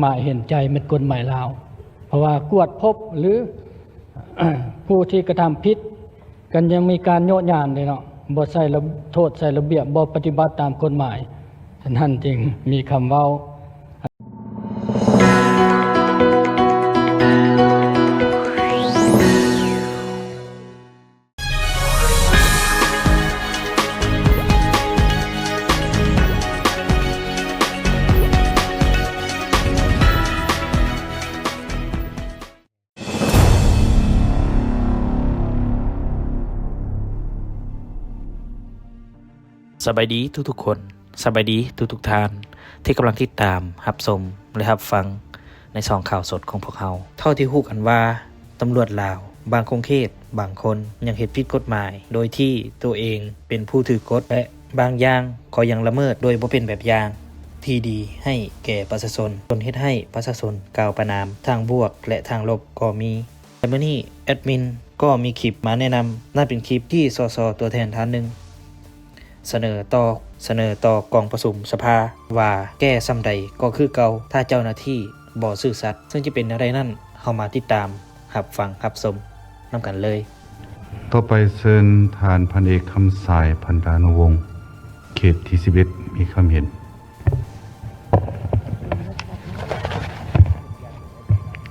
ໝາຍເຫັນໃຈແມ່ນກົດໝາຍລາວ ເພາະວ່າກວດພົບ ຫຼື ຜູ້ທີ່ກະທຳຜິດ ກໍຍັງມີການໂຍະຫຍານເດ້ເນາະ ບໍ່ໃສ່ລະ ໂທດໃສ່ລະບຽບ ບໍ່ປະຕິບັດຕາມກົດໝາຍ, ສະນັ້ນຈຶ່ງມີຄຳເວົ້າ. ສະບາຍດີທຸກໆຄົນ, ສະບາຍດີທຸກໆທ່ານ ທີ່ກຳລັງຕິດຕາມ ຮັບຊົມ ແລະ ຮັບຟັງໃນຊ່ອງຂ່າວສົດຂອງພວກເຮົາ. ເທົ່າທີ່ຮູ້ກັນວ່າ ຕຳຫຼວດລາວບາງຂົງເຂດ ບາງຄົນຍັງເຮັດຜິດກົດໝາຍ ໂດຍທີ່ໂຕເອງເປັນຜູ້ຖືກກົດ ແລະ ບາງຢ່າງກໍຍັງລະເມີດໂດຍບໍ່ເປັນແບບຢ່າງທີ່ດີໃຫ້ແກ່ປະຊາຊົນ ຈົນເຮັດໃຫ້ປະຊາຊົນກ່າວປະນາມທາງບວກ ແລະ ທາງລົບກໍມີ. ແລະ ມື້ນີ້ແອດມິນກໍມີຄລິບມາແນະນຳ, ນັ້ນເປັນຄລິບທີ່ ສສ ຕົວແທນທ່ານໜຶ່ງ ສະເໜີຕໍ່ ສະເໜີຕໍ່ກອງປະຊຸມສະພາວ່າ ແກ້ສ່ຳໃດກໍຄືເກົ່າ ຖ້າເຈົ້າໜ້າທີ່ບໍ່ຊື່ສັດ. ເຊິ່ງຈະເປັນແນວໃດນັ້ນ ເຮົາມາຕິດຕາມຮັບຟັງຮັບຊົມນຳກັນເລີຍ. ຕໍ່ໄປເຊີນທ່ານພັນເອກ ຄຳສາຍ ພັນດານຸວົງ ເຂດທີສິບເອັດ ມີຄຳເຫັນ.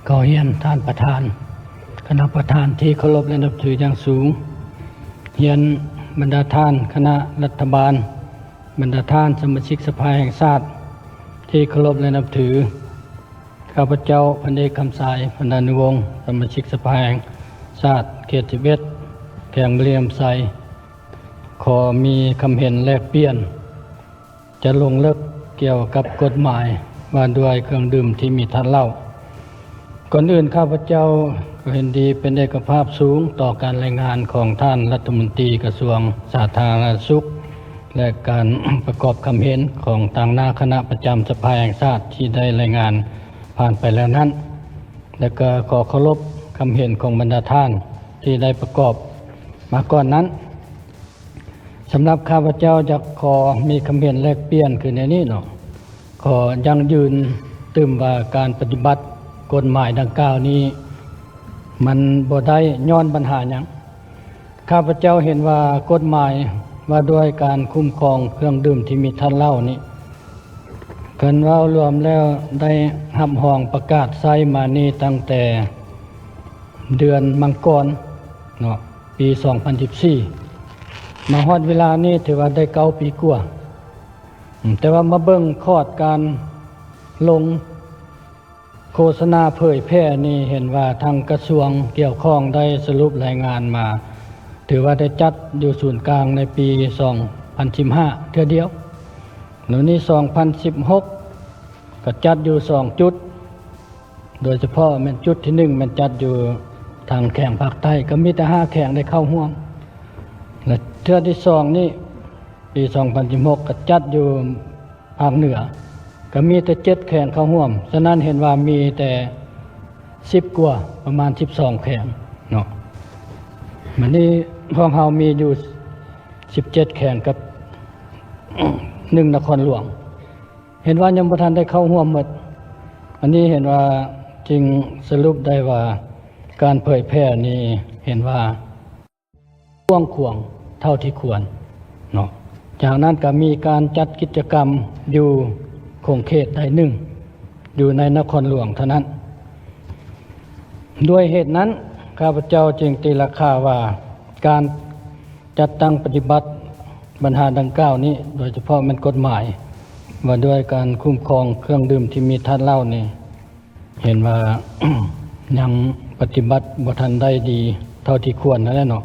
ຂໍຮຽນທ່ານປະທານ, ຄະນະປະທານທີ່ເຄົາລົບ ແລະ ນັບຖືຢ່າງສູງ, ຮຽນບັນດາທ່ານຄະນະລັດຖະບານ, ບັນດາທ່ານສະມາຊິກສະພາແຫ່ງຊາດທີ່ເຄົາລົບ ແລະ ນັບຖື, ຂ້າພະເຈົ້າ ພັນເອກ ຄຳສາຍ ພັນດານຸວົງ ສະມາຊິກສະພາແຫ່ງຊາດເຂດສິບເອັດ ແຂວງບໍລິຄຳໄຊ ຂໍມີຄຳເຫັນແລກປ່ຽນ ຈະລົງເລິກກ່ຽວກັບກົດໝາຍວ່າດ້ວຍເຄື່ອງດື່ມທີ່ມີທາດເຫຼົ້າ. ກ່ອນອື່ນ ຂ້າພະເຈົ້າກໍເຫັນດີເປັນເອກະພາບສູງຕໍ່ການລາຍງານຂອງທ່ານລັດຖະມົນຕີກະຊວງສາທາລະນະສຸກ ແລະ ການປະກອບຄຳເຫັນຂອງຕາງໜ້າຄະນະປະຈຳສະພາແຫ່ງຊາດທີ່ໄດ້ລາຍງານຜ່ານໄປແລ້ວນັ້ນ ແລະ ກໍຂໍເຄົາລົບຄຳເຫັນຂອງບັນດາທ່ານທີ່ໄດ້ປະກອບມາກ່ອນນັ້ນ. ສຳລັບຂ້າພະເຈົ້າຢາກຂໍມີຄຳເຫັນແລກປ່ຽນຄືແນວນີ້ເນາະ, ຂໍຢັ້ງຢືນຕື່ມວ່າການປະຕິບັດກົດໝາຍດັ່ງກ່າວນີ້ ມັນບໍ່ໄດ້ຍ້ອນບັນຫາຫຍັງ. ຂ້າພະເຈົ້າເຫັນວ່າກົດໝາຍວ່າດ້ວຍການຄຸ້ມຄອງເຄື່ອງດື່ມທີ່ມີທາດເຫຼົ້ານີ້ ຄັນເວົ້າລວມແລ້ວໄດ້ຮັບຮອງປະກາດໃຊ້ມານີ້ຕັ້ງແຕ່ເດືອນມັງກອນເນາະ ປີສອງພັນສິບສີ່ ມາຮອດເວລານີ້ຖືວ່າໄດ້ເກົ້າປີກວ່າ. ອືມ ແຕ່ວ່າມາເບິ່ງຂອດການລົງໂຄສະນາເຜີຍແຜ່ນີ້ ເຫັນວ່າທາງກະຊວງກ່ຽວຂ້ອງໄດ້ສະຫຼຸບລາຍງານມາ ຖືວ່າໄດ້ຈັດຢູ່ສູນກາງໃນປີສອງພັນສິບຫ້າເທື່ອດຽວ ແລ້ວນີ້ສອງພັນສິບຫົກ ກໍຈັດຢູ່ສອງຈຸດ ໂດຍສະເພາະແມ່ນຈຸດທີໜຶ່ງ ແມ່ນຈັດຢູ່ທາງແຂວງພາກໃຕ້ ກໍມີແຕ່ຫ້າແຂວງໄດ້ເຂົ້າຮ່ວມ ແລະ ເທື່ອທີສອງນີ້ ປີສອງພັນສິບຫົກ ກໍຈັດຢູ່ພາກເໜືອ ກໍມີແຕ່ເຈັດແຂວງເຂົ້າຮ່ວມ. ສະນັ້ນເຫັນວ່າມີແຕ່ສິບກວ່າ ປະມານສິບສອງແຂວງເນາະ. ບັດນີ້ພວກເຮົາມີຢູ່ສິບເຈັດແຂວງກັບໜຶ່ງນະຄອນຫຼວງ ເຫັນວ່າຍັງບໍ່ທັນໄດ້ເຂົ້າຮ່ວມໝົດ. ອັນນີ້ເຫັນວ່າຈຶ່ງສະຫຼຸບໄດ້ວ່າການເຜີຍແຜ່ນີ້ເຫັນວ່າກວ້າງຂວາງເທົ່າທີ່ຄວນເນາະ. ຈາກນັ້ນກໍມີການຈັດກິດຈະກຳຢູ່ຂົງເຂດໃດໜຶ່ງ ຢູ່ໃນນະຄອນຫຼວງເທົ່ານັ້ນ. ດ້ວຍເຫດນັ້ນ ຂ້າພະເຈົ້າຈຶ່ງຕີລາຄາວ່າ ການຈັດຕັ້ງປະຕິບັດບັນຫາດັ່ງກ່າວນີ້ ໂດຍສະເພາະແມ່ນກົດໝາຍວ່າດ້ວຍການຄຸ້ມຄອງເຄື່ອງດື່ມທີ່ມີທາດເຫຼົ້ານີ້ ເຫັນວ່າ ຍັງປະຕິບັດບໍ່ທັນໄດ້ດີເທົ່າທີ່ຄວນນັ້ນແຫຼະເນາະ,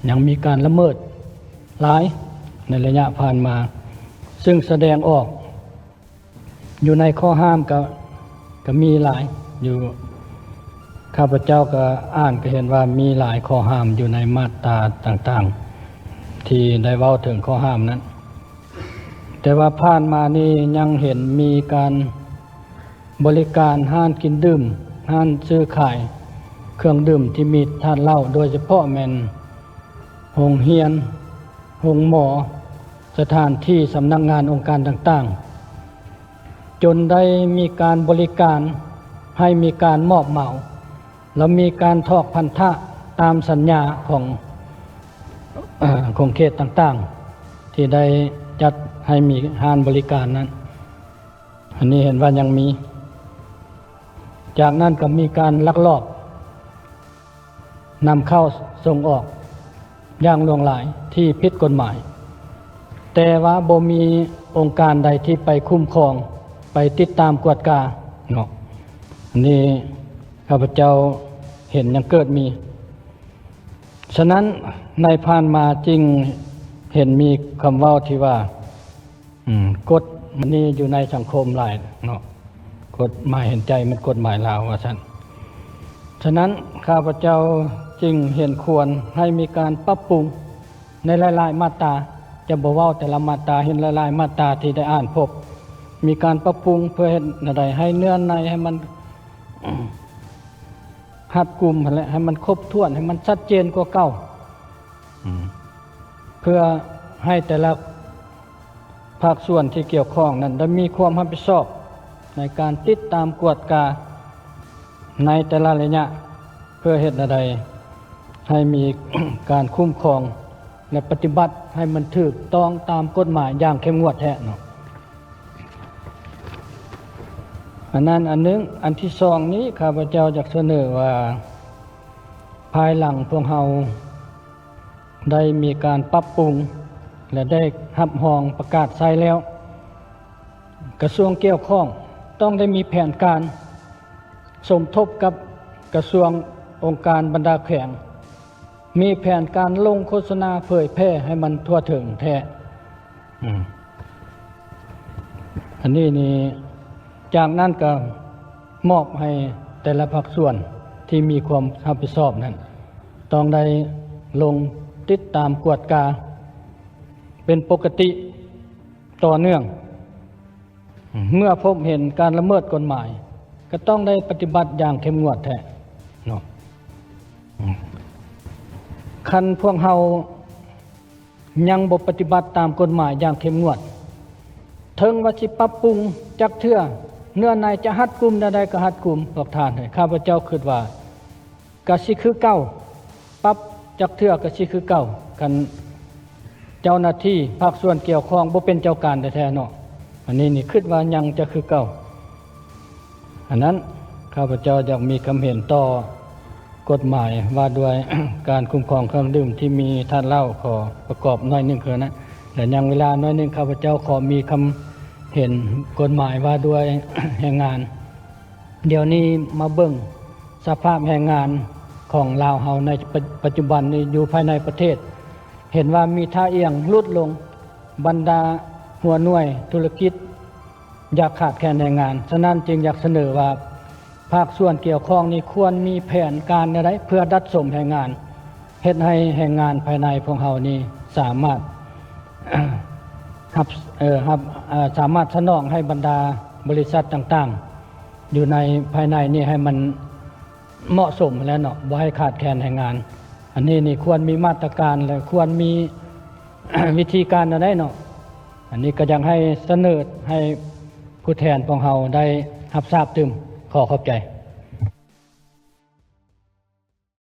ຍັງມີການລະເມີດຫຼາຍໃນໄລຍະຜ່ານມາ ຊຶ່ງສະແດງອອກ ຢູ່ໃນຂໍ້ຫ້າມກໍ ກໍມີຫຼາຍຢູ່. ຂ້າພະເຈົ້າກໍອ່ານກໍເຫັນວ່າມີຫຼາຍຂໍ້ຫ້າມຢູ່ໃນມາດຕາຕ່າງໆ ທີ່ໄດ້ເວົ້າເຖິງຂໍ້ຫ້າມນັ້ນ. ແຕ່ວ່າຜ່ານມານີ້ຍັງເຫັນມີການບໍລິການຮ້ານກິນດື່ມ, ຮ້ານຊື້ຂາຍເຄື່ອງດື່ມທີ່ມີທາດເຫຼົ້າ, ໂດຍສະເພາະແມ່ນໂຮງຮຽນ, ໂຮງໝໍ, ສະຖານທີ່ສຳນັກງານອົງການຕ່າງໆ ຈົນໄດ້ມີການບໍລິການໃຫ້ມີການມອບເໝົາ ແລະ ມີການຖອກພັນທະຕາມສັນຍາຂອງ ເອີ ຂອງເຂດຕ່າງໆ ທີ່ໄດ້ຈັດໃຫ້ມີຮ້ານບໍລິການນັ້ນ. ອັນນີ້ເຫັນວ່າຍັງມີ. ຈາກນັ້ນກໍມີການລັກລອບນຳເຂົ້າສົ່ງອອກຢ່າງຫຼວງຫຼາຍທີ່ຜິດກົດໝາຍ, ແຕ່ວ່າບໍ່ມີອົງການໃດທີ່ໄປຄຸ້ມຄອງ, ໄປຕິດຕາມກວດກາເນາະ. ອັນນີ້ຂ້າພະເຈົ້າເຫັນຍັງເກີດມີ. ສະນັ້ນໃນຜ່ານມາຈຶ່ງເຫັນມີຄຳເວົ້າທີ່ວ່າ ອືມ ກົດໝາຍນີ້ຢູ່ໃນສັງຄົມຫຼາຍເນາະ, ກົດໝາຍເຫັນໃຈແມ່ນກົດໝາຍລາວວ່າຊັ້ນ. ສະນັ້ນ ຂ້າພະເຈົ້າຈຶ່ງເຫັນຄວນໃຫ້ມີການປັບປຸງໃນຫຼາຍໆມາດຕາ, ຈະບໍ່ເວົ້າແຕ່ລະມາດຕາ, ເຫັນຫຼາຍໆມາດຕາທີ່ໄດ້ອ່ານພົບ ມີການປັບປຸງເພື່ອເຮັດແນວໃດໃຫ້ເນື້ອໃນໃຫ້ມັນ ຮັດກຸມຫັ້ນແຫຼະ ໃຫ້ມັນຄົບຖ້ວນ ໃຫ້ມັນຊັດເຈນກວ່າເກົ່າ ອືມ ເພື່ອໃຫ້ແຕ່ລະພາກສ່ວນທີ່ກ່ຽວຂ້ອງນັ້ນໄດ້ມີຄວາມຮັບຜິດຊອບໃນການຕິດຕາມກວດກາໃນແຕ່ລະໄລຍະ ເພື່ອເຮັດແນວໃດໃຫ້ມີການຄຸ້ມຄອງ ແລະ ປະຕິບັດໃຫ້ມັນຖືກຕ້ອງຕາມກົດໝາຍຢ່າງເຂັ້ມງວດແທ້ເນາະ. ອັນນັ້ນອັນໜຶ່ງ. ອັນທີສອງນີ້ ຂ້າພະເຈົ້າຢາກສະເໜີວ່າ ພາຍຫຼັງພວກເຮົາໄດ້ມີການປັບປຸງ ແລະ ໄດ້ຮັບຮອງປະກາດໃຊ້ແລ້ວ, ກະຊວງກ່ຽວຂ້ອງຕ້ອງໄດ້ມີແຜນການສົມທົບກັບກະຊວງ, ອົງການ, ບັນດາແຂວງ ມີແຜນການລົງໂຄສະນາເຜີຍແຜ່ໃຫ້ມັນທົ່ວເຖິງແທ້. ອືມ ອັນນີ້ນີ້ ຈາກນັ້ນກໍມອບໃຫ້ແຕ່ລະພາກສ່ວນທີ່ມີຄວາມຮັບຜິດຊອບນັ້ນ ຕ້ອງໄດ້ລົງຕິດຕາມກວດກາເປັນປົກກະຕິຕໍ່ເນື່ອງ. ເມື່ອພົບເຫັນການລະເມີດກົດໝາຍ ກໍຕ້ອງໄດ້ປະຕິບັດຢ່າງເຂັ້ມງວດແທ້ເນາະ. ຄັນພວກເຮົາຍັງບໍ່ປະຕິບັດຕາມກົດໝາຍຢ່າງເຂັ້ມງວດ, ເຖິງວ່າຊິປັບປຸງຈັກເທື່ອ, ເນື້ອໃນຈະຮັດກຸມແນວໃດກໍຮັດກຸມ, ພວກທ່ານເອີຍ, ຂ້າພະເຈົ້າຄິດວ່າ ກະຊິຄືເກົ່າ, ປັບຈັກເທື່ອກະຊິຄືເກົ່າ, ຄັນເຈົ້າໜ້າທີ່ພາກສ່ວນກ່ຽວຂ້ອງບໍ່ເປັນເຈົ້າການແທ້ໆເນາະ. ອັນນີ້ນີ້ຄິດວ່າຍັງຈະຄືເກົ່າ. ອັນນັ້ນ ຂ້າພະເຈົ້າຢາກມີຄຳເຫັນຕໍ່ກົດໝາຍວ່າດ້ວຍການຄຸ້ມຄອງເຄື່ອງດື່ມທີ່ມີທາດເຫຼົ້າ ຂໍປະກອບໜ້ອຍໜຶ່ງຄືນະ ແລະ ຍັງເວລາໜ້ອຍໜຶ່ງ ຂ້າພະເຈົ້າຂໍມີຄຳເຫັນກົດໝາຍວ່າດ້ວຍແຮງງານ. ດຽວນີ້ມາເບິ່ງສະພາບແຮງງານຂອງລາວເຮົາໃນປະ ປັດຈຸບັນນີ້ຢູ່ພາຍໃນປະເທດ ເຫັນວ່າມີທ່າອ່ຽງຫຼຸດລົງ, ບັນດາຫົວໜ່ວຍທຸລະກິດຢາກຂາດແຄນແຮງງານ. ສະນັ້ນຈຶ່ງຢາກສະເໜີວ່າ ພາກສ່ວນກ່ຽວຂ້ອງນີ້ຄວນມີແຜນການແນວໃດເພື່ອດັດສົມແຮງງານ ເຮັດໃຫ້ແຮງງານພາຍໃນພວກເຮົານີ້ສາມາດ ຮັບ ເອີ ຮັບ ເອີ ສາມາດສະໜອງໃຫ້ບັນດາບໍລິສັດຕ່າງໆ ຢູ່ໃນພາຍໃນນີ້ໃຫ້ມັນເໝາະສົມຫັ້ນແຫຼະເນາະ, ບໍ່ໃຫ້ຂາດແຄນແຮງງານ. ອັນນີ້ນີ້ຄວນມີມາດຕະການ ແລະ ຄວນມີວິທີການແນວໃດເນາະ. ອັນນີ້ກໍຢາກໃຫ້ສະເໜີໃຫ້ຜູ້ແທນຂອງເຮົາໄດ້ຮັບຊາບຕື່ມ. ຂໍຂອບໃຈ.